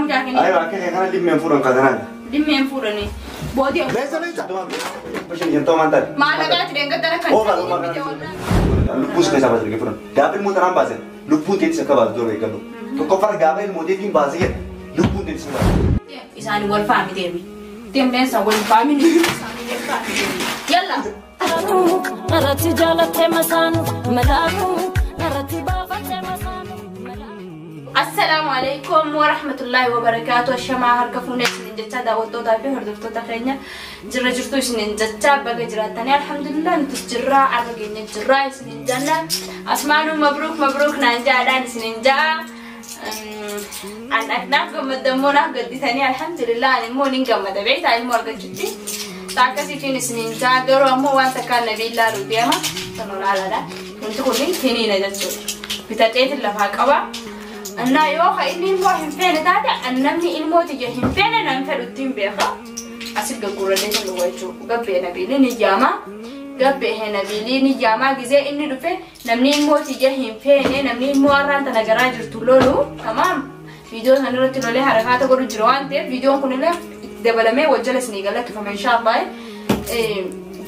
Akkam jaakini? Aywa akka kana limmeen fuudhan katanaan. Limmeen fuudhani. Boodii. Leensa leensa. Bashan jentoo maal taate? Maallaqaati deengatti kan. Lubbuus keessaa baasee fuudhan. Gaafa ilmoo tanaan baasee lubbuun teetis akka baatu dura eeggadhu. Tokkoffaa gaafa ilmoo teetiin baasee jedhe lubbuun teetis baase. Isaan wal faami deemi. Deemleensa wal faami isaanii wal faami deemi. Yalla. Narratti jaalattee masaanu malaaku narratti baafattee masaanu malaaku. Assalaamu alaikum warahmatullahi wabarakaatu. Ashamaa harka fuunee isinin jecha daawwattootaa fi hordoftoota keenya jirra jirtu isinin jecha baga jiraattanii alhamdulillah nutis jirra arga keenya jirra isinin jenna. Asmaanuu mabruuk mabruuk naan jaadhaan isinin ja'a. An naaf gammadammoo naaf gadditanii alhamdulillah ani immoo nin gammada beektaa ilmoo argachutti. Akkasiitiin isinin ja'a garuu ammoo waan takkaan nabii ilaaluu deema san olaanaadha. Wanti kun kiniina jechuudha. Bitadheetiin lafaa qaba. እና yoo ka inni ilmoo hin feene taate namni ilmoo tiyya hin feene nan fedhutti hin beeka. Asit gaggurradee kan dhuga jechuudha. Gabbee nabiilii ni jaama. Gabbee nabiilii ni jaama gizee inni dhufe namni ilmoo tiyya hin feene namni ilmoo har'aan tana garaa jirtu lolu tamaam. Viidiyoo sana irratti lolee harakaata godhu jira waan ta'eef viidiyoon kunillee itti dabalamee wajjala isinii galakkifama inshaallah.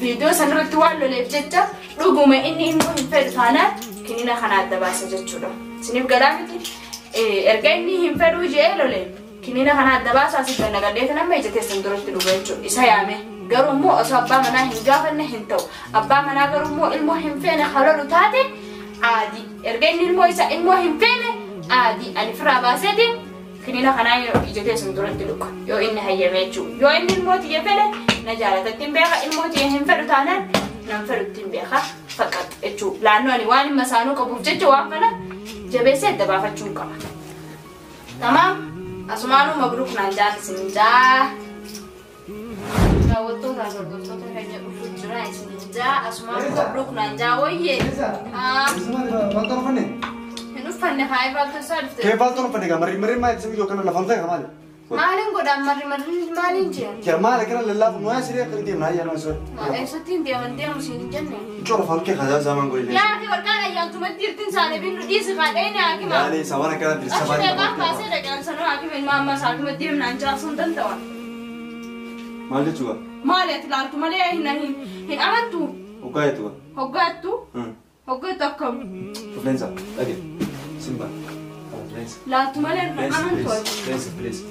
Viidiyoo sana irratti waan loleef jecha dhuguma inni ilmoo hin fedhu taanaan kinina kana adda baasa jechuudha. Isiniif galaa miti. Erga inni hin fedhuu jee lole kinina kana adda baasaa asii ganna gadheeta nama ija teessan duratti dhuga jechuudha. Isa yaame garuu immoo osoo abbaa manaa hin gaafanne hin ta'u. Abbaa manaa garuu immoo ilmoo hin feene halolu taate aadi. Erga inni ilmoo isa ilmoo hin feene aadi. Ani firaa baaseetiin kinina kanaa ija teessan duratti dhuga yoo inni hayyame jechuudha. Yoo inni ilmoo tiyya fedhe na jaalatatti hin beeka ilmoo tiyya hin fedhu taanaan nan fedhutti hin beeka faqat jechuudha. Laannoo ani waan hin masaanuu qabuuf jecha waan kana jabeessee adda baafachuun qaba. Tamaam asumaanuu mabruuk naan jaal isinin jaa. Daawwattoota hordoftoota keenya dhufuu jira isinin jaa asumaanuu mabruuk naan jaa wayyee. Hin uffanne haa ifaaltu isaa dhufte. Kee faaltu uffanne gaa marri marri maal ibsa biyyoo kana lafaan ta'e maali? Maaliin godhaan marri marri maaliin jeen? Kee maal akkana lallaafu nu asiree akka deemna ayyaana osoo. Eessatti hin deeman deemu siin hin jenne. Cora faaltu kee kasaa zaman godhe. Yaa fi warqaan ayyaantumatti jirtin saane binnu dhiisi kaadheen haakima. Yaani sawan akkana dirsa Achi meeqaan kaasee dhaqan sanuu haakima ilma ammas haakima deemnaan jaarsuu hin danda'an. Maal jechuudha? Maali ati laaltu malee hin amantu. Hoggaa jechuudha. Hoggaattu? Hoggaattu akkam? Rifeensa dhage simba. Rifeensa. Laaltu malee hin amantu. Please please.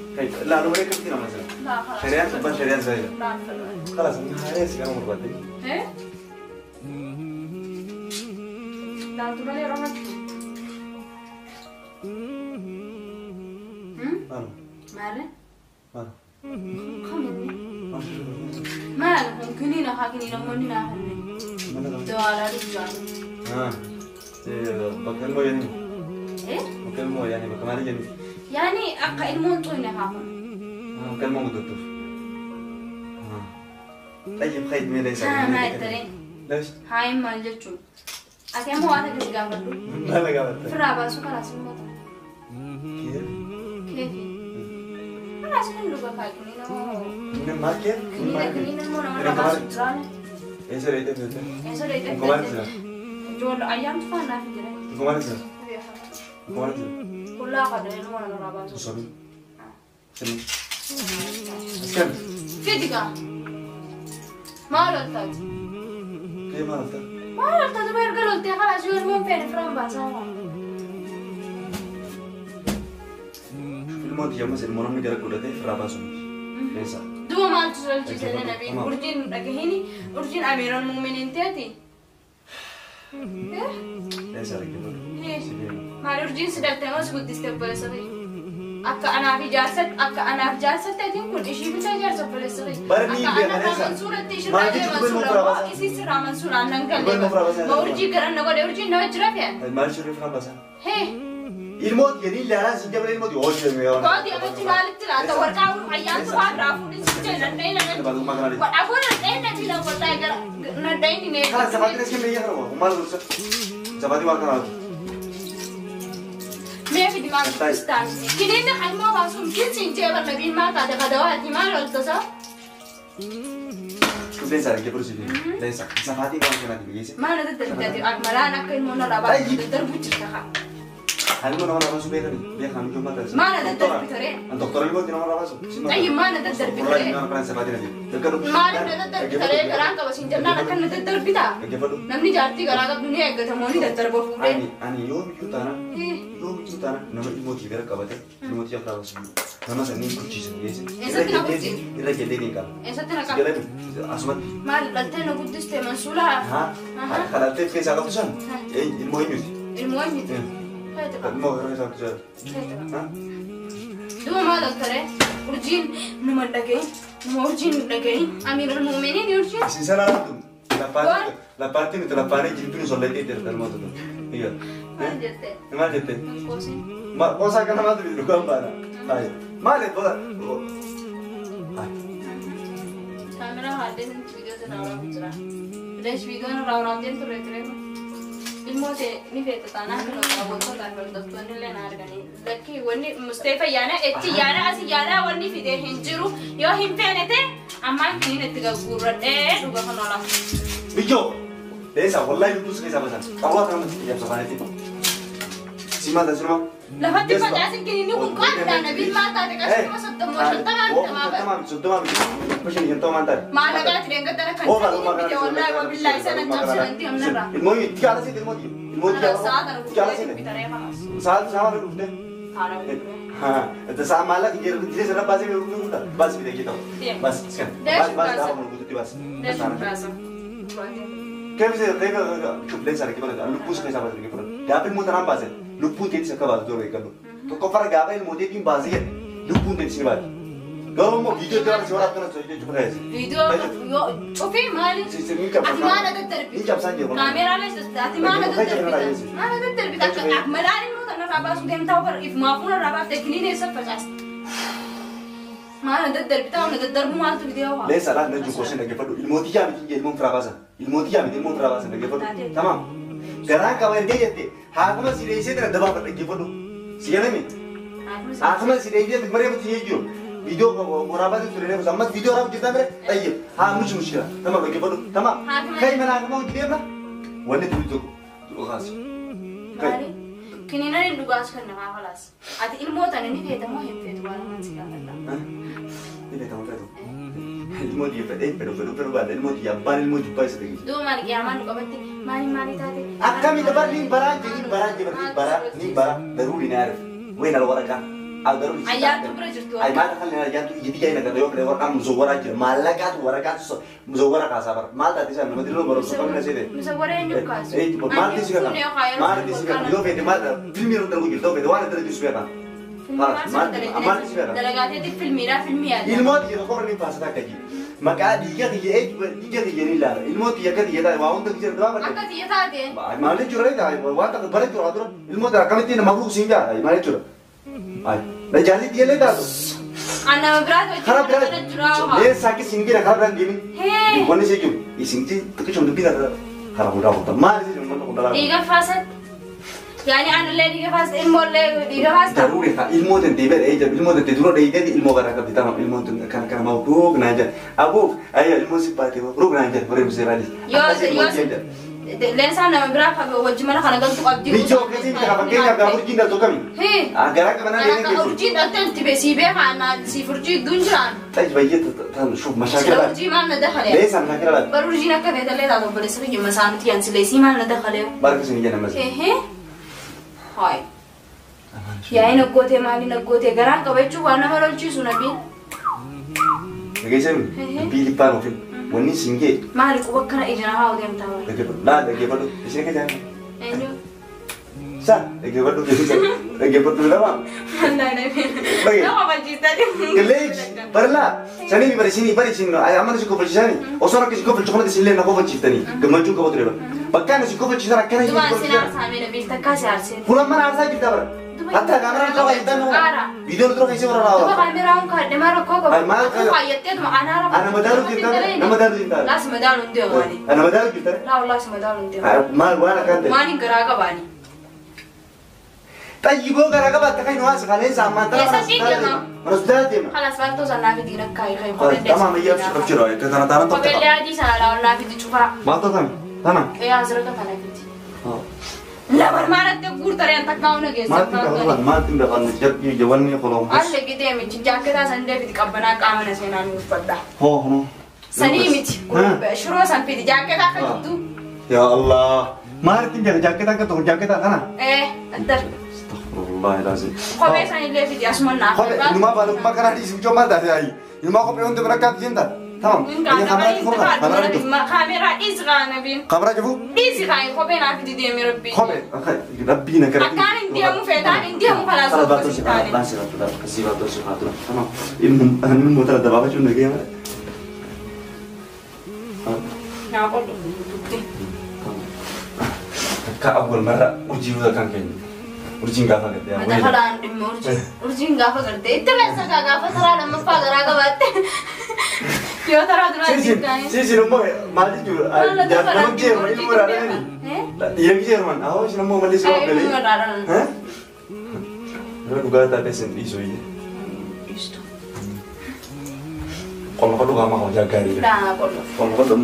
Laalu malee akkamitti nama sana? Shari'aan abbaan shari'aan zaayira. Kalaas inni haaree si gama barbaadde. Laaltu malee yeroo amantu. Maal? Maali? Maal? Kaminni? Maal kun kiniina haa kiniina moonni naa kenne. Dawaalaa dhufjaan. Bakka ilmoo jenni. Bakka ilmoo yaani bakka maalii jenni? Yaani akka ilmoon xuyne haa kun. Bakka ilmoon guddattuuf. Tayyib khayit mee leessa. Haa maal ta'e? Lees. Haa hin maal jechuun. Ati ammoo waan akkasii gaafadhu. Maal gaafatta? Firaa baasuu karaa sun mata. Keef? Keefi. Karaa sun hin dhuga kaa kiniina moo. Inni maal keef? Kiniina kiniina immoo namarraa baasuu jiraame. Eessa dheeyitee filatte? Eessa dheeyitee Kun maal jira? Ijoollee ayyaantu faana naaf jira. Kun maal jira? Kun maal jira? Qullaa qabda ilmoo namarraa baasuu. Sobi. Sini. Askan. Fidi gaa. Maal loltaati? Kee maal lolta? Maal loltaati ma erga loltee kalaas yoo ilmoon feene firaan baasaa haa. Ilmoon tiyya ammas ilmoo namni gara godhatee firaa baasu miti. Leensa. Duba maaltu lolchiise nabiin urjiin dhagahini urjiin amiiran muuminiin teeti. Leensa dhaggeeffadhu. Maal urjiin si dhaltee moo si guddiste obboleessa kiyya? Akka anaaf ijaarsatti akka anaaf jaarsatti atiin kun ishii bitaa ijaarsa obboleessa kiyya. Bara ni Akka beeka anaaf leensa. mansuuratti ishii Maal irraa jechuun ilmoo mansuura firaa moo baasaa? isii sirraa mansuuraan nan Ilmoo galle. firaa baasaa? Ma urjii garan na godhe urjiin nama jira fe'an. Maal ishee firaa baasaa? Hee. Ilmoo jedhii ilaalaa si jabala ilmoo hojii jedhame yaa. Kooti amatti maalitti laata warqaa ayyaantu waan irraa fuudhin si jee nadhee na Afur nadhee na bila warqaa gara nadhee ni ne. Kana sabaatiin as kennee yaa maal gorsa? Sabaatiin waan kanaatu. Mee fidi maal dubbistaani? Kiniinni qalmoo baasuun kinsiin jee barna biin maal taate kadawaati maal oltasa? Leensa dhaggeeffadhu si leensa sabaatiin waan kanaati biyyeesse. Maal daddarbu malaan akka ilmoon irraa baatu daddarbu jirta kaa. Ilmoo nama rabaasuu beekani beekan iyyuu mataa isaa. Maal na daddarbitare? An doktora ilmooti nama rabaasu. Ayyi maal na daddarbitare? Maaliif na daddarbitare? Garaan qaba siin jennaan akkan na daddarbita? Dhaggeeffadhu. Namni jaartii garaa qabdu ni eeggata moo ni daddarba fuudhee? Ani yoomiyyuu taanaan yoomiyyuu taanaan nama ilmootii gara qabate ilmootii akka rabaasu nama sanii kuchiisa geesse. Eessatti na kuchiisa? Irra jallee ni qaba. Eessatti na qaba? Galami asumatti. Maal dhaltee na guddiste Mansuulaa? Haa kadhattee keessaa qabdu san ilmoo eenyuti? Ilmoo eenyuti? Ilmoo gara keessaa qabdu san. Duuba maal doktore? Urjiin numa hin dhagahin. Numa urjiin hin dhagahin. Amiirul muuminiin urjiin. Isin salaatu lappaatti nuti lappaanee jilbii nu sollatee jirta ilmoo tokko. Maal jette? Maal jette? Qoosin. Qoosaa kana maaltu bitu dhugaan baana. Maali qola? Kaameraa haallee sanatti viidiyoo sana waraabuu jira. Leesh viidiyoon irraa waraabdeen turre ture. Ilmoo ta'e ni feeta taanaan kan daawwattootaa fi hordoftoonni illee na arganii. Lakkii wanni Musteefa yaana itti yaana asi yaana wanni fidee hin jiru yoo hin feene ta'e ammaan kiniin itti gagguurradhee dhuga kan oola. Biyyoo! Leessa wallahi lubbuu keessaa basan. Xawwaa kana miti ijabsa kaanetti. Si maal taasisuma? Lafatti facaasin kiniinni kun qaaddaa nabiin maal taate qasxuma soddomoo shantamaa bitamaa bara. Soddomaa miti. Bishaan shantamaa taate. Maallaqaati deeggaddara kan sanii bite wallahi wabillahi sana cabsananti amnarraa. Ilmoo itti jaala seete ilmoo ilmoo itti jaala seete. Sa'a sa'a dhufte. Sa'a maallaqa jireenya sana baasee gurgurta. Baasii bite jedhamu. Baasii iskan. Baasii gaafa gurgurtutti baasii. Kayfa kayfa شوف ليس على كبر لبوس كيف سافر كبر قابل موت أنا بازل لبون تيجي سكبر دور يقبل تكفر قابل موت تيجي بازل لبون تيجي سنبال قالوا ما فيديو ترى سوى راتنا سوى شوف هذا فيديو شوفي مالي أتي ما أنا تدربي كاميرا ليش أتي ما أنا تدربي ما أنا تدربي ملاني موت أنا رباس وديم تاور إف ما فونا رباس تكنيني سفر ما أنا تدربي تاو أنا تدربو مالتو فيديو ليس لا نجوا كوسين نجيبه الموت يا بيجي الموت رباسا الموت يا بيجي الموت رباسا نجيبه تمام garaan qaba erga jette haakuma si dheessee tana dabaa dhaggeeffadhu si galame haakuma si dheessee maree buti jechuun viidiyoo waraabaa ture reefu ammas viidiyoo waraabuu jirtaa mire xayyib haa mushi mushkila tamam dhaggeeffadhu tamam kai mana haakuma hojii deemna wanni turi tokko dhugaas. Kiniinaan hin dhugaas kan namaa falaas ati ilmoo tana ni feetamoo hin feetu waan namaan si gaafadha. Ni feetamoo feetu. Ilmoo xiyya fedhee fedhu fedhu fedhu baadha ilmoo xiyya abbaan ilmoo jibbaa isa dhageessu. Duuba maal qiyaamaan nu qabatte maali maali taate. Akkami dabar ni baraa jedhi baraa jedhi baraa ni baraa daruu ni arif wayna alwaraqa daruu. Ayyaantu bira jirtu. Ay maal kan ayyaantu ijji ijji nagarra yoo fedhe waraqaa muzawwaraa jira maallaqaatu waraqaatu muzawwara kaasaa bara maal taate isaan nama dirroo barumsa qabna seete. Muzawwara eenyu kaasu. Maal tisi kana maal tisi kana yoo fedhe maal filmii irra darbu jirtu yoo fedhe waan irra jirtu beekaa. Dalagaateetti filmiidhaa filmii yaadda. Ilmoo xiyya tokko ni faasata akka jiru. Maqaa dhiiga xiyya dhiiga xiyya ni ilaala. Ilmoo xiyya akka xiyya taate waa hunda xiyya duraa Akka xiyya taate. Maal jechuudha waan takka bara jechuudha dura ilmoo xiyya akkamitti nama ruuksiin jaa maal jechuudha. Na jaalli xiyya illee taatu. Ana biraati Karaa biraa leessaa akka isin gira karaa biraan deemin. Wanni ishee jiru isin xiqqishoo dubbii karaa hundaa hundaa maal ishee jiru mana hundaa. Dhiiga faasatti. Yani أنا اللي ديجا فاست إلمو اللي ديجا فاست ضروري خا إلمو تنتبه إيه جاب إلمو تنتبه دورة ديجا دي إلمو غرا كبدي تمام إلمو تن كان كان ما بروك ناجا أبوك أيه إلمو سباتي بروك ناجا بريم سباتي يو يو لينسان نما برا وجه منا خنا قلت قبدي بيجو كذي بتاع فكين يا قبر جينا تو كمي هي أجرا كمان أنا أرجين أنت بسيبه أنا سيفرجي دونجران طيب بيجي شوف مشاكل أرجي ما لنا دخل ليس مشاكل لا برجينا كذا ده لا ده بس رجع مسانتي يعني ليس ما لنا دخل بارك سنجي أنا مثلا هي Hai. Yaa'in naggootee maali naggootee garaan qabachuu waan nama lolchiisu nabiin. Dhageessanii dubbii lippaan ofiin wanni isin gee. Maali quba akkana ija namaa deemtaa bara. Dhaggeeffadhu laa dhaggeeffadhu isin akka jaanna. Eenyu? Sa dhaggeeffadhu dhaggeeffadhu lama. Nama balchiisaa jiru. Leej barlaa sanii bari isin bari isin amma isin kofalchiisanii osoo akka isin kofalchiisu kanatti isin illee na kofalchiiftanii gammachuu qabu ture bara. Bakka isin kofalchiisan akkana isin Duba isin aarsaa nabiil takkaa si aarsee. Fuula mana aarsaa jirta bara. حتى كاميرا تروح يدنا فيديو تروح يصور ولا تبغى كاميرا كده ما ركوب ما خيطت انا انا مدارو جبت انا مدارو جبت لا سمدارو انت واني انا مدارو جبت لا والله سمدارو انت ما وانا كنت ماني غراقه باني طيب هو غراقه تخيل نواس خلينا ما ترى خلاص ما توصل نافي دينك كاي خاي تمام هي ابشر ابشر انا انا قبل عادي سنه لا نافي تشوفها ما تمام تمام يا ازرق انا فيتي Lamarmaanatti guurtareen takkaa hunda keessa. Maatiin beekan jalqii jawanni qoloon. Alle gitee miti jaakketaa san deebiti qabbanaa qaama na seenaan uffadha. Hoo hoo. Sanii miti shiroo san fidi jaakketaa kan jirtu. Yaa Allah. Maatiin beekan jaakketaa akka tokko jaakketaa kana. Addar. Astaghfirullah ilaazim. Kophee san illee fidi asuma naaf. Kophee inumaa baalummaa karaa dhiisuu ijoo maal taate ayi. Inumaa kophee hundi bira kaatti jenta. Tamam. Kaameraa dhiisi qaanabiin. Kaameraa jiru? Dhiisi qaani kophee naaf fidi deemi rabbii. Kophee rabbii na gara. Akkaan hin deemu feetaan hin deemu kalaas tokko si taane. Tamam. Ilmu motora dabaabachuun nagee mara. Naa qollu tutte. Akka awwal marra urjii fuuta kan keenya. Urjiin gaafa gartee. Mata kalaan dhimma urjii. Urjiin gaafa gartee itti keessa gaafa taraa lammaffaa garaa qabaatte. Yoo taraa duraa jirtaani. Sisin immoo maal jechuudha? Nama jeeruma ilmu irraa dhalani. Dhiira jeeruman ahoo isin immoo malee si waan galee. Yoo dhugaa taate isin dhiisuu iyyee. Dhiistu. Qollo qollo qaama hojaa gaarii. Daa qollo. Qollo qollo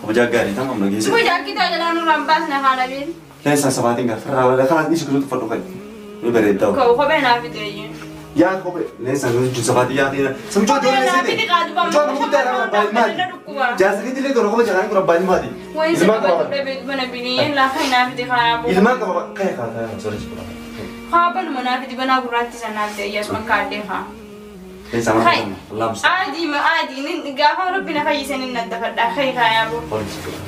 hojaa gaarii tamam na geesse. Hojaa kitaa jalaa nurraan baasne haala biin. Leesaan sabaatiin gaafa karaa dhiisu kutuutu fadhu fa'i. Ni bareedaa. Kophee naaf fidee. Yaa kophee leesaan kutuutu sabaatii yaa ta'e. Samjoo ijoollee seete. Mucaa nama guddaa nama abbaa ilmaati. Jaarsa keetti illee tola kophee jalaan kun abbaa ilmaati. Ilmaan qaba. Ilmaan qaba kaya kaataa sori. Haa baluma naaf fidi banaa gurraatti san naaf fidee iyyaas kaadhee haa. Leesaan lamsa. Adii adii gaafa rabbi na fayyisanii na dafadhaa kaya kaayaa boo.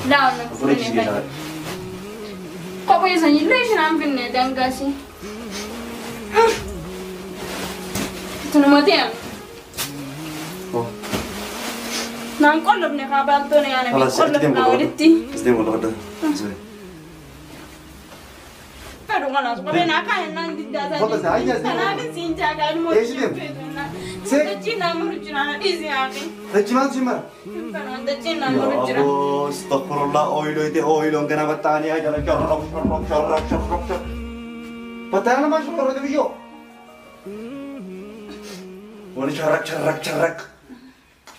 Laa na kophee sanyiillee isheen finne dangaasi. Tunuma deem. Naan qollofne haa baaltoon yaana bi qollofna walitti. Isteen qollofadha. Fedhu kanaas kophee naa kaan naan diddaa taate. Kanaaf siin jaagaa ilmoo. Dachii naa muru jira na dhiisi yaaqi. Dachii maaltu si mara? Dachii naa muru jira. Astaghfirullah ooyiloo ite ooyiloon gana battaanii ajala shorrok shorrok shorrok shorrok shorrok. Battaanii nama shorrok biyyoo. Wani sharrak sharrak sharrak.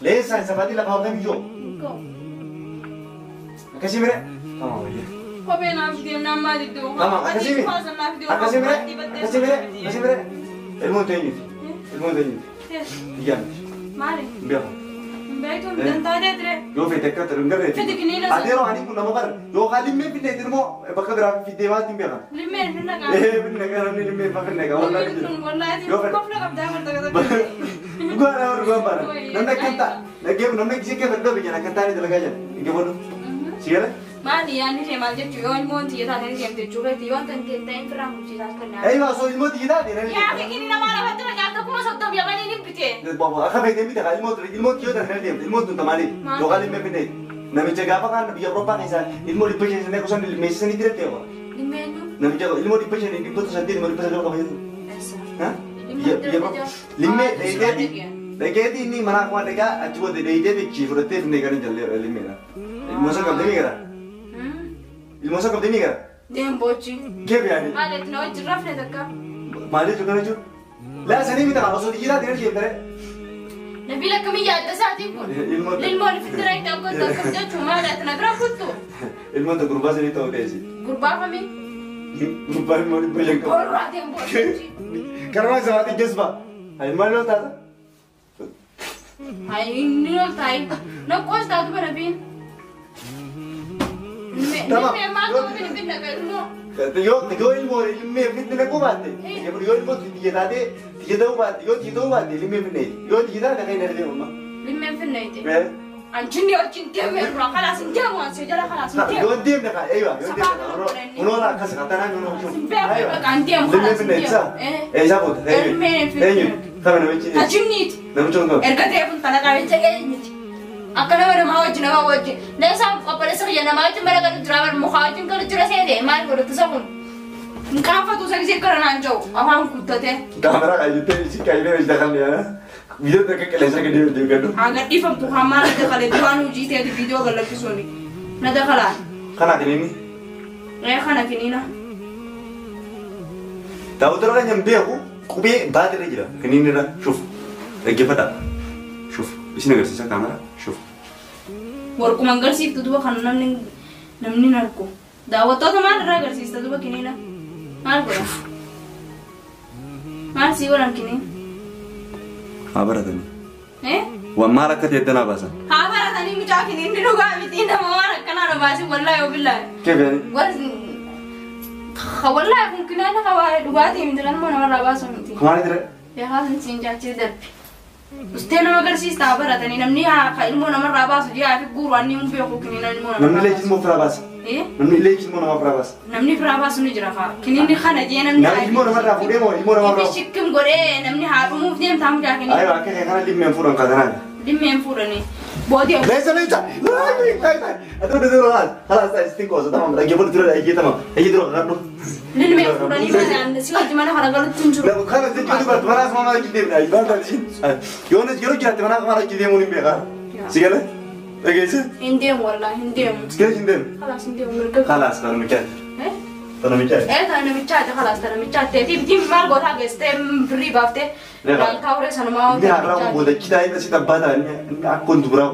Leesaan sabaatii lafa hafee biyyoo. Akkasii mire? Tamam wayye. Kophee naaf deemnaan maal iddoo? Tamam akkasii mire? Akkasii mire? Akkasii mire? Akkasii mire? Ilmoon teenyuti. Ilmoon teenyuti. Iyyaa miti. Maali? Hin beeku. Hin beektu dantaatee ture. Yoo fedhe akka ta'e hin garreetti. Fedhe kiniina sana. Adeeroo ani kun nama bara yookaan limmee finne immoo bakka biraa fiddee maatti hin beekan. Limmeen finna qaba. Finne qaba namni limmee fa finne qaba. Limmeen kun wallaahi kofla qabdaa marta qaba. Dhugaa nama dhugaa baara. Namni akkan ta'a. Dhaggeef namni gisee kee fedhoo biyya akkan taa'anii dalagaa jira. Dhaggeeffadhu. Si gala? Maali yaadni kee maal jechuu yoo ilmoon xiyya taatee deemte jechuu keetii yoo tan ta'in firaan bulchiisaa kan naa. Eeyyama osoo ilmoo xiyya taate namni. Yaa kini nama lafatti facaafta 30,000 yamanii ni bitee. Akka feetee bite haa ilmoo xiyya taate deemte ilmoo tun tamaanii yookaan ilmee finne namicha gaafa kaan biyya Awurooppaa keessaa ilmoo 500 kusan meeshisanii dirette yoo. Limeenyu. Namicha ilmoo 500 800 ilmoo 900 qaba jechuudha. Limmee dheedeeti dheedeeti inni mana akkuma dheegaa achi booda dheedeeti chi fudhattee finne kan jallee limmeedha. Ilmoo isa qabdee ni gara. Ilmoo isa qabdee ni gara. Deem boochi. Keef yaani. Maaliif na wajjin rafne takka. Maaliif kana jechuun? Laa sanii miti osoo xiyyiraa deemee deemtee. Nabiil akkamii yaadda isaatiin kun? Ilmoon fitira itti akka akkam jechuun maal ati na bira kuttu? Ilmoon tokko gurbaa sanii ta'uu ta'eesi. Gurbaa kamii? Gurbaa ilmoo 500 qabu. Qorraa deem boochi. Karmaa sabaatii jazba. Ilmaan lol taata? Hayi inni lol taayi. Noqqoos taatu bara biin. Yoo ilmoo ilmee finne naquu baatte yoo ilmoo xiyya taatee xiyya ta'uu baatte yoo xiyya ta'uu baatte ilmee finne yoo xiyya taate kan hin arginu amma. Ilmee finne ite. Anjinni wajjin deemee irraa kalaas hin deemu ansee jala kalaas hin deemu. Yoo deemne kaa eeyyuu yoo deemne kunoora akkas katanaa yoo Hin beeku bakka hin deemu kalaas hin deemu. Eessa boota? Ilmee finne. Eenyu? Kame namichi? Ajinniiti. Namichi kun kame? Erga ta'e kun tana qabeenya eenyuti? Akka nama namaa wajjin nama wajjin. Leesaan obboleessa kiyya namaa wajjin bara galu jira bara mukaa wajjin galu jira seete maal godhatu isa kun? Hin qaanfatu isa gisee gara naan jiru afaan guddatee. Kaameraa qayyitee ishii qayyitee ishii dakalne yaana. Biyyoota akka qilleensa gadi deemu gadhu. Haa gadhiifamtu haa maal dakalee duraan hojii ta'e viidiyoo gallakkisuuni. Na dakalaa. Kana kiniini? Ee kana kiniina. Daawwattoota keenya hin beeku qubee baatirra jira kiniinirra shuf dhaggeeffadhaa shuf isin agarsiisa kaameraa shuf. Warquma agarsiiftu duuba kana namni namni hin argu. Daawwattoota maal irraa agarsiista duba kiniina? Maal godhan? Maal sii godhan kiniin? Haa baratanii. Waan maal akka ta'e danaa baasan. Haa baratanii mucaa kiniin ni dhugaa miti nama waan akkanaa na baasin wallaahi yoo billaahi. Keef yaani? Wallaahi kun kinaana qabaa dhugaatii miti kan immoo namarraa baasu miti. Maali dire? Yaa siin jaachee darbe. Ustee nama agarsiista haa baratanii namni haa ilmoo namarraa baasu ji'a fi guuru anni hin beeku kiniina ilmoo Namni namarraa illee ilmoo firaa baasa. Namni Namni illee ilmoo nama firaa baasa. firaa baasu ni jira faa. Kiniinni kana jee namni Namni ilmoo namarraa fuudhee moo ilmoo namarraa? Ifi shikkim godhee namni haa dhumuuf deemtaa mucaa kiniina. Aywa akka kana limmeen fuudhan katanaan. Dhimmeen fuudhanii. Boodee ليس ليس خلاص خلاص استنكوز تمام رجبوا ترى اي تمام اي ترى غنو lilmee fuudhanii mana si wajji mana kana galutti hin jiru. لا خلاص تجي تبغى ما ما ما جدي من اي بعد شيء يونس يرو جرات ما ما جدي مون بيغا سيغلا اجيس Hin deemu wallaahi hin deemu. كيف ندم Khalaas hin deemu mirga. خلاص انا مكان انا مكان Ee tana namichaati khalaas tana namichaati bitiin maal gootaa geessitee birrii baaftee laaltaa horee sanumaa اني هرب وده كده بس تباتا اني اكون دبراو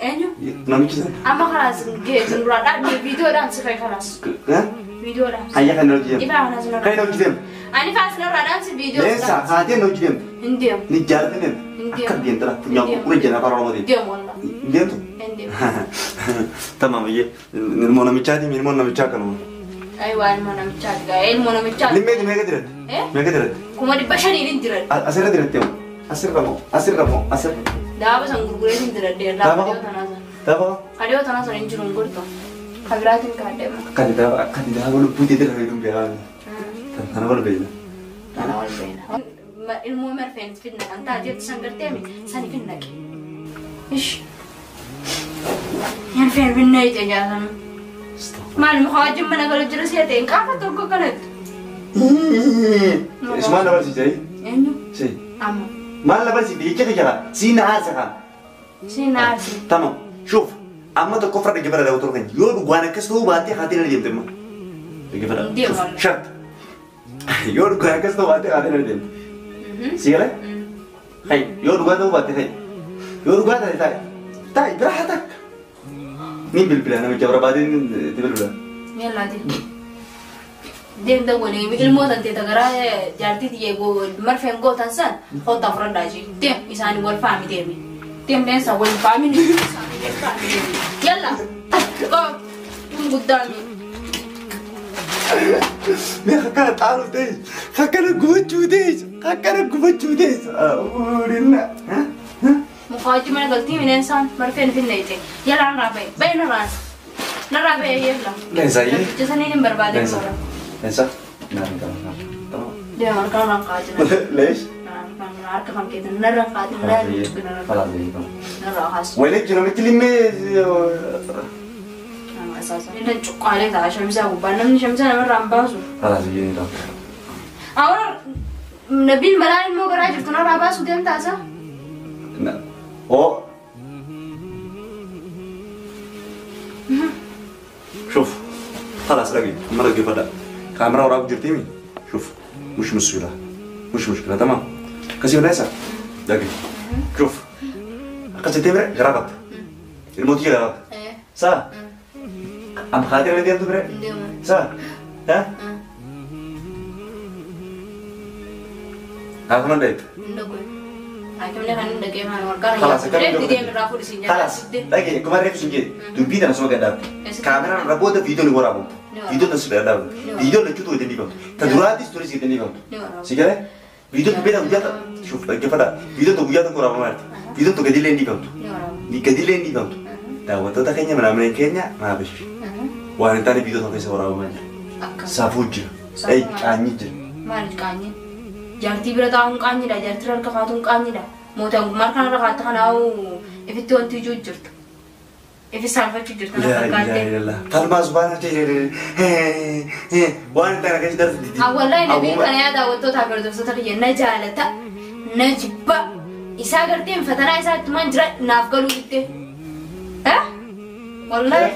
Eenyu? نمكي Amma khalaas geessu duraa dhaabee viidiyoodhaan si ka'e khalaas. ها Viidiyoodhaan. هيا خلينا نجيم Ifaa kanas narraa. خلينا نجيم Ani faas narraa dhaamsi viidiyoo. ليس خاتين نجيم Hin deemu. نجارتين اكد ينترا فنيا ورجنا فرا Hin deemu wallaahi. Deemtu? Hin deemu. Tamam iyyee ilmoo namichaati ilmoo namichaa kanuma. Ayiwaa ilmoo namichaati gaa ilmoo namichaati. Limmeeti meeqa diratte? Meeqa diratte? 500,000 hin jiran. Asirra diratte moo? Asirra moo? Asirra moo? Asirra. Daaba san gurguree hin diradde irraa Daaba kadhiyoo tanaa san. Daaba Kadhiyoo tanaa san hin jiru hin gurtu. Kabiraatiin kaaddeema. akkati daaba akkati daaba lubbuu ta'e dira fayyadum beekaa. Tana wal beekna. Tana wal beena. Ilmoo marfeen fidna kan taate san garteemi sani finnaqe. Ish. Marfeen finna ija jaasama. Maal muka wajjin mana galu jira si'a ta'e qaafa tokko kanatti. Ismaan na barsiise? Eenyu? Si. Amma. Maal na barsiise jecha kee si na haasa kan. Si na aarsi. Tamam. Shuf amma tokko farda gibara daawwatu kan yoo dhugaan akkas ta'uu baattee haatiin na deemte amma. Gibara. Deemu wallaahi. Shart. Yoo dhugaan akkas ta'uu baattee haatiin na deemte. Si galee? Hay, yoo dhugaa ta'uu baatte hay. Yoo dhugaa ta'e taa'e. Taa'e bira haa takka. Ni bilbila namicha barbaadeen itti bilbila. Yallaa deem. Deem dawwalee ilmoo tantee tagaraa jaartii tiyyee marfeen gootan san kottaa fudhadhaa jee. Deem isaanii wal faami deemi. Deem leensa wal faami ni isaanii wal faami deemi. Yallaa. Go. Kun guddaa mi. Mee akkana xaaru ta'e, akkana gubachuu ta'e, akkana gubachuu ta'e. Oolina. Muka wajji mana galtii bineensaan marfeen finna ite. Yallaa narraa bahe. Bahe narraa. Narraa bahe yalla. Leensa iyyee. Namicha saniin hin barbaadin Leensa. moora. Leensa. Naan qaba. Tamam. Deem harkaan irraan kaa'atina. Leesh. Harka kan keetan narraan kaa'atina. Khalaas iyyee. Narraa kaas. Waliin namichi limmee. Inni cuqqaalee ta'a shamsaa gubbaa namni shamsaa namarraa hin baasu. Khalaas iyyee ni ta'a. Awra nabiin malaan immoo garaa jirtu narraa baasu deemtaa isa? Oh. شوف خلاص رقي ما رقي فدا كاميرا وراك جرتيمي شوف مش مشكلة مش مشكلة تمام كسي ليس دقي شوف قصدي تمر غرابت الموتي غرابت صح ام خاطر نديم تبر صح ها ها كمان دايت Haakimni kan hin dhagee maal warqaa خلاص Reeffi deemi irraa fuudhi siin خلاص دقي كمان ريف سنجي دبي انا سوى قدام كاميرا ربوت فيديو اللي وراه فيديو نسبة قدام فيديو اللي شو تودي بام تدوراتي ستوري سيدني بام سيجاره فيديو تبي ده ويا شوف كيف هذا فيديو تو ويا تكورا ما فيديو تو كديلين دي بام دي كديلين دي بام daawwattoota keenya mana keenya maa bashir waan hin taane viidiyoo tokko keessa waraabamaa jira. Safuu jira. Ei qaanyi jira. Maal qaanyi? Jaartii bira taa'uun qaanyidha. Jaartii harka kaatuun qaanyidha. Mootiin maal kanarra kaatta kanaa'u ifitti wanti ijuu jirtu. Ifi saalfachuu jirtu na fakkaate. Falmaa subhaana waan hin taane keessa darbu. Wallahi nabiin kana yaa daawwattootaaf hordoftoota kiyya na jaalata na jibba isaa garteen fatanaa isaa ittumaan jira naaf galuu ditte. Wallahi.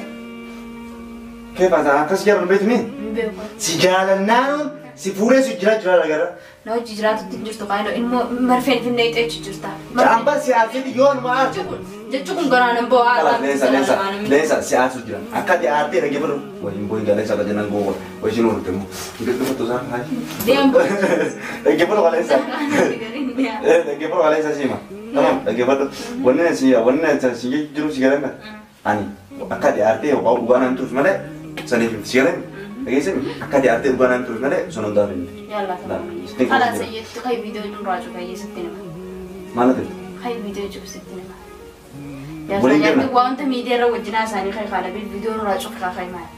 كيف هذا؟ قص جرب البيت مين؟ Hin beeku. سجالنان Si fuudhee si jira jira gara. Na hojii jiraatutti hin jirtu qaayiloo ilmoo marfeen finnee xeechu jirta. Amma si aarsiti yoo numa aartu. Jechuun kun garaan hin bo'aa. Kala leensa leensa leensa si aarsu jira. Akka ati aartee dhaggeeffadhu. Wayin booyin leensa dha jennaan gowwa. Wayishin oolute immoo. Dhaggeeffattu isaan hayi. Deem boo. Dhaggeeffadhu leensa. Dhaggeeffadhu leensa siima. Tamam dhaggeeffadhu. Wanni si wanni si jiru si galan ani akka ati aartee yookaan dhugaa naan turuuf malee saniif si galan dhageessami akka ati aartee dhugaa naan turuuf malee sun hundaaf hin. Yalla tamam. Kalaas jettu kai viidiyoo nurraa cufa sitti nima. Maal ati? Kai viidiyoo cufa sitti nima. Waliin deemna. Wanta miidiyaa irra wajjinaa isaanii kai kaala viidiyoo nurraa cufa kai maal.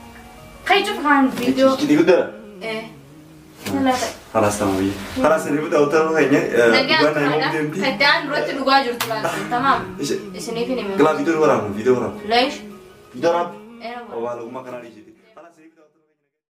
Kai cufa kan viidiyoo. Itti guddaa. Eh. Yalla ta'e. خلاص تمام خلاص اللي بده اوتر هي Nagaan Kaddaan duratti dhugaa jirtu laata. Tamaam. Isiniif hin himu. كلا فيديو ورا فيديو ورا Leesh. فيديو ورا Era والله ما كان عليه.